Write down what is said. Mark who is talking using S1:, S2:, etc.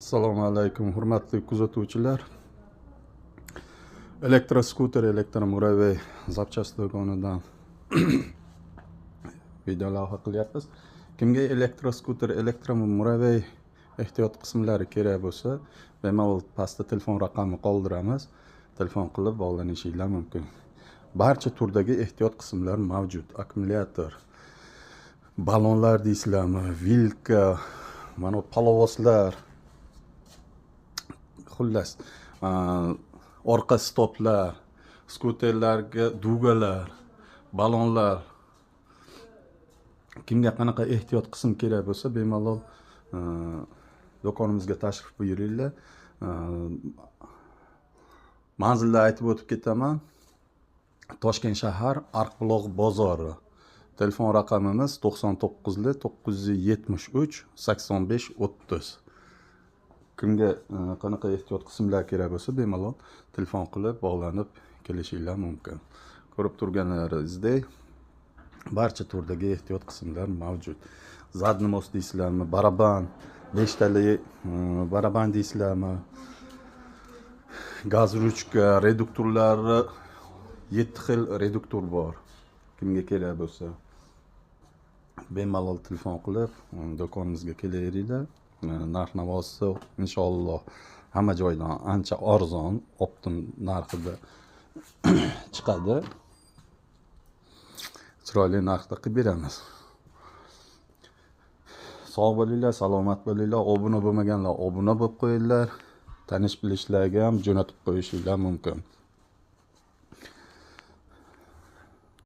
S1: Assalomu alaykum, hurmatli kuzatuvchilar. Elektroskuter, elektromuravey запчасть do'konidan video lavha qilyapmiz. Kimga elektroskuter, elektromuravey ehtiyot qismlari kerak bo'lsa, bemalol pastda telefon raqami qoldiramiz. Telefon qilib bog'lanishinglar mumkin. Barcha turdagi ehtiyot qismlar mavjud. Akkumulyator, ballonlar deysizlarmi, vilka, mana palovoslar, xullas, orqa stoplar, skuterlarga dugalar, ballonlar. Kimga qanaqa ehtiyot qism kerak bo'lsa, bemalol do'konimizga tashrif buyuringlar. Manzilni aytib o'tib ketaman. Toshkent shahar, Arqbuloq bozori. Telefon raqamimiz 99 973 85 30. Kimga qanaqa ehtiyot qismlar kerak bo'lsa, bemalol telefon qilib bog'lanib kelishinglar mumkin. Ko'rib turganlaringizdek, barcha turdagi ehtiyot qismlar mavjud. Задний мост deysizlarmi, baraban, beshtali baraban deysizlarmi, gaz ruchka, reduktorlari, 7 xil reduktor bor. Kimga kerak bo'lsa, bemalol telefon qilib do'konimizga kelaveringlar. Narx navosi inshaalloh hamma joydan ancha arzon, оптом narxida chiqadi. Chiroyli narxda qilib beramiz. Sog' bo'linglar, salomat bo'linglar. Obuna bo'lmaganlar obuna bo'lib qo'yinglar. Tanish bilishlarga ham jo'natib qo'yishinglar mumkin.